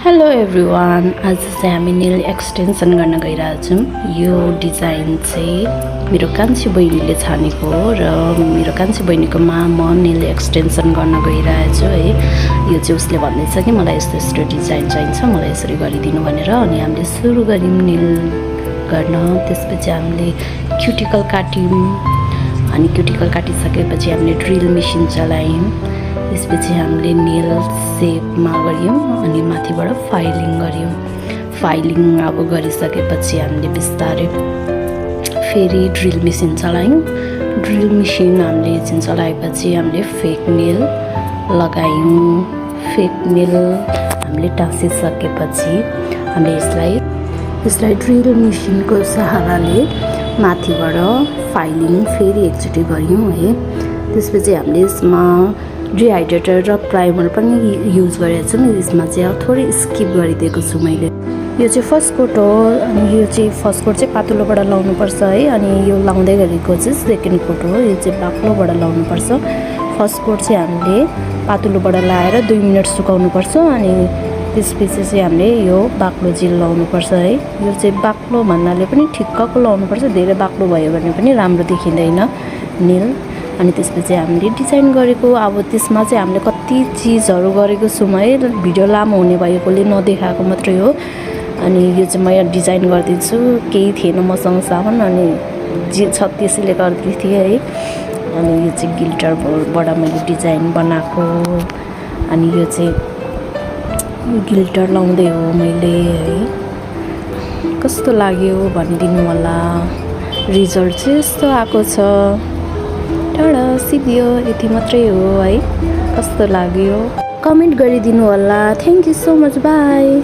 Hello everyone, आज चाहिँ हामी नेल एक्सटेन्सन गर्न गइरहेछौँ। यो डिजाइन चाहिँ मेरो कान्छी बहिनीले छानेको हो र मेरो कान्छी बहिनीकोमा म नेल एक्सटेन्सन गर्न गइरहेछु है। यो चाहिँ उसले भन्दैछ कि मलाई यस्तो यस्तो डिजाइन चाहिन्छ, मलाई यसरी गरिदिनु भनेर। अनि हामीले सुरु गऱ्यौँ नेल गर्न। त्यसपछि हामीले क्युटिकल काट्यौँ। अनि क्युटिकल काटिसकेपछि हामीले ड्रिल मेसिन चलायौँ। त्यसपछि हामीले नेल सेपमा गऱ्यौँ अनि माथिबाट फाइलिङ गऱ्यौँ। फाइलिङ अब गरिसकेपछि हामीले बिस्तारै फेरि ड्रिल मेसिन चलायौँ। ड्रिल मेसिन हामीले एकछिन चलाएपछि हामीले फेक नेल लगायौँ। फेक नेल हामीले टाँसिसकेपछि हामीले यसलाई ड्रिल मेसिनको सहाराले माथिबाट फाइलिङ फेरि एकचोटि गऱ्यौँ है। त्यसपछि हामीले यसमा डिहाइड्रेटर र प्राइमर पनि युज गरेको छु। यसमा चाहिँ थोरै स्किप गरिदिएको छु मैले। यो चाहिँ फर्स्ट कोट हो अनि यो चाहिँ फर्स्ट कोट चाहिँ पातलोबाट लाउनुपर्छ है। अनि यो लाउँदै गरेको चाहिँ सेकेन्ड कोट हो, यो चाहिँ बाक्लोबाट लाउनुपर्छ। फर्स्ट कोट चाहिँ हामीले पातलोबाट लाएर 2 मिनट सुकाउनुपर्छ। अनि त्यसपछि चाहिँ हामीले यो बाक्लो जेल लाउनुपर्छ है। यो चाहिँ बाक्लो भन्नाले पनि ठिक्कको लाउनुपर्छ, धेरै बाक्लो भयो भने पनि राम्रो देखिँदैन नेल। अनि त्यसपछि हामीले डिजाइन गरेको, अब त्यसमा चाहिँ हामीले कति चिजहरू गरेको छौँ है। भिडियो लामो हुने भएकोले नदेखाएको मात्रै हो। अनि यो चाहिँ म डिजाइन गरिदिन्छु, केही थिएन मसँग सामान, अनि जे छ त्यसैले गर्दै थिएँ है। अनि यो चाहिँ गिल्टरबाट मैले डिजाइन बनाएको। अनि यो चाहिँ गिल्टर लाउँदै हो मैले है। कस्तो लाग्यो भनिदिनु होला। रिजल्ट चाहिँ यस्तो आएको छ। टाढा सिद्धियो, यति मात्रै हो है। कस्तो लाग्यो कमेन्ट गरिदिनु होला। Thank you so much, by.